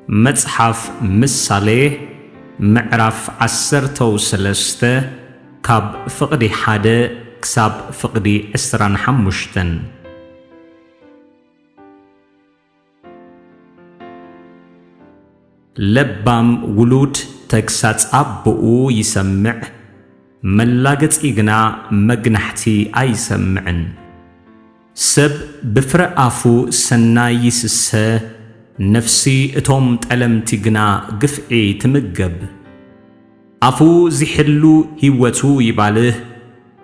መጽሓፍ ምሳሌ ምዕራፍ ዓሰርተው ሰለስተ ካብ ፍቕዲ ሓደ ክሳብ ፍቕዲ ዕስራን ሓሙሽተን። ለባም ውሉድ ተግሳጽ ኣቦኡ ይሰምዕ፣ መላገጺ ግና መግናሕቲ ኣይሰምዕን። ሰብ ብፍረ ኣፉ ሰናይ ይስሰ፣ ነፍሲ እቶም ጠለምቲ ግና ግፍዒ ትምገብ። ኣፉ ዚሕሉ ህይወቱ ይባልህ፣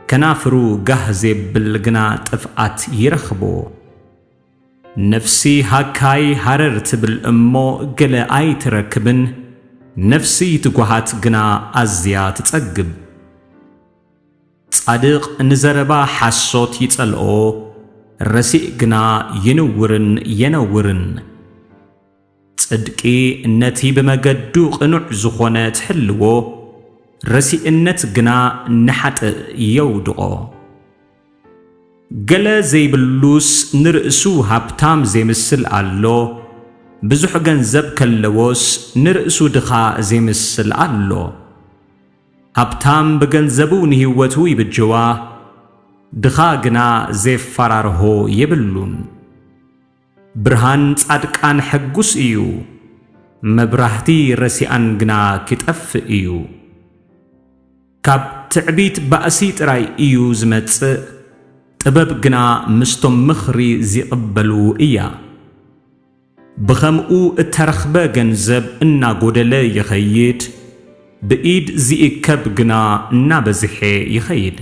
ከናፍሩ ጋህ ዜብል ግና ጥፍኣት ይረኽቦ። ነፍሲ ሃካይ ሃረር ትብል እሞ ገለ ኣይትረክብን፣ ነፍሲ ትጉሃት ግና ኣዝያ ትጸግብ። ጻድቕ ንዘረባ ሓሶት ይጸልኦ፣ ረሲእ ግና ይንውርን የነውርን። ጽድቂ ነቲ ብመገዱ ቅኑዕ ዝኾነ ትሕልዎ፣ ረሲእነት ግና ንሓጥእ የውድቖ። ገለ ዘይብሉስ ንርእሱ ሃብታም ዜምስል ኣሎ፣ ብዙሕ ገንዘብ ከለዎስ ንርእሱ ድኻ ዜምስል ኣሎ። ሃብታም ብገንዘቡ ንህይወቱ ይብጅዋ፣ ድኻ ግና ዜፈራርሆ የብሉን። ብርሃን ጻድቃን ሕጉስ እዩ፣ መብራህቲ ረሲኣን ግና ኪጠፍእ እዩ። ካብ ትዕቢት ባእሲ ጥራይ እዩ ዝመጽእ፣ ጥበብ ግና ምስቶም ምኽሪ ዚቕበሉ እያ። ብኸምኡ እተረኽበ ገንዘብ እናጎደለ ይኸይድ፣ ብኢድ ዚእከብ ግና እናበዝሐ ይኸይድ።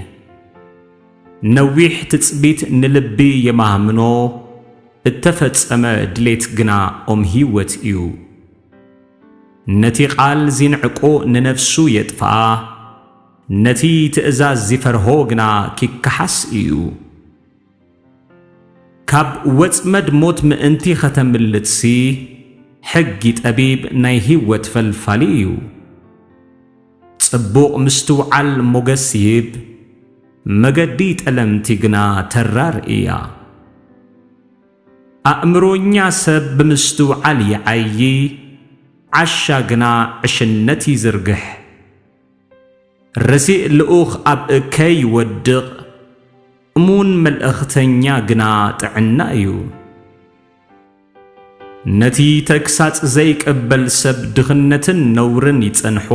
ነዊሕ ትጽቢት ንልቢ የማህምኖ፣ እተፈጸመ ድሌት ግና ኦም ህይወት እዩ። ነቲ ቓል ዚንዕቆ ንነፍሱ የጥፍኣ፣ ነቲ ትእዛዝ ዚፈርሆ ግና ኪከሓስ እዩ። ካብ ወጽመድ ሞት ምእንቲ ኸተምልጥሲ፣ ሕጊ ጠቢብ ናይ ህይወት ፈልፋሊ እዩ። ጽቡቕ ምስትውዓል ሞገስ ይህብ፣ መገዲ ጠለምቲ ግና ተራር እያ። ኣእምሮኛ ሰብ ብምስትውዓል ይዓዪ፣ ዓሻ ግና ዕሽነት ይዝርግሕ። ረሲእ ልኡኽ ኣብ እከይ ይወድቕ፣ እሙን መልእኽተኛ ግና ጥዕና እዩ። ነቲ ተግሳጽ ዘይቅበል ሰብ ድኽነትን ነውርን ይጸንሖ፣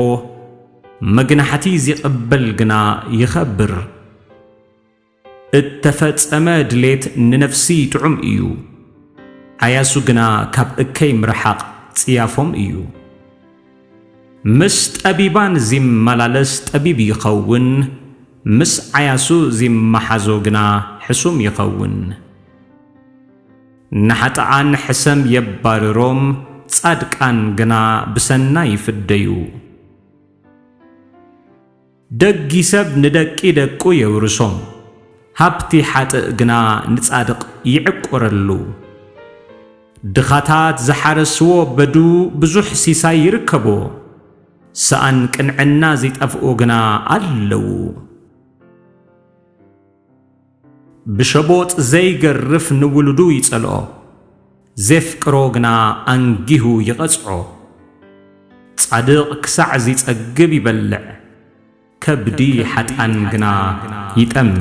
መግናሕቲ ዚቕበል ግና ይኸብር። እተፈጸመ ድሌት ንነፍሲ ጥዑም እዩ፣ ዓያሱ ግና ካብ እከይ ምርሓቕ ጽያፎም እዩ። ምስ ጠቢባን ዚመላለስ ጠቢብ ይኸውን፣ ምስ ዓያሱ ዚመሓዞ ግና ሕሱም ይኸውን። ንሓጥኣን ሕሰም የባርሮም፣ ጻድቃን ግና ብሰናይ ይፍደዩ። ደጊ ሰብ ንደቂ ደቁ የውርሶም፣ ሃብቲ ሓጥእ ግና ንጻድቕ ይዕቁረሉ። ድኻታት ዝሓረስዎ በዱ ብዙሕ ሲሳይ ይርከቦ፣ ሰኣን ቅንዕና ዚጠፍኡ ግና ኣለዉ። ብሸቦጥ ዘይገርፍ ንውሉዱ ይጸልኦ፣ ዜፍቅሮ ግና ኣንጊሁ ይቐጽዖ። ጻድቕ ክሳዕ ዚጸግብ ይበልዕ፣ ከብዲ ሓጥኣን ግና ይጠሚ።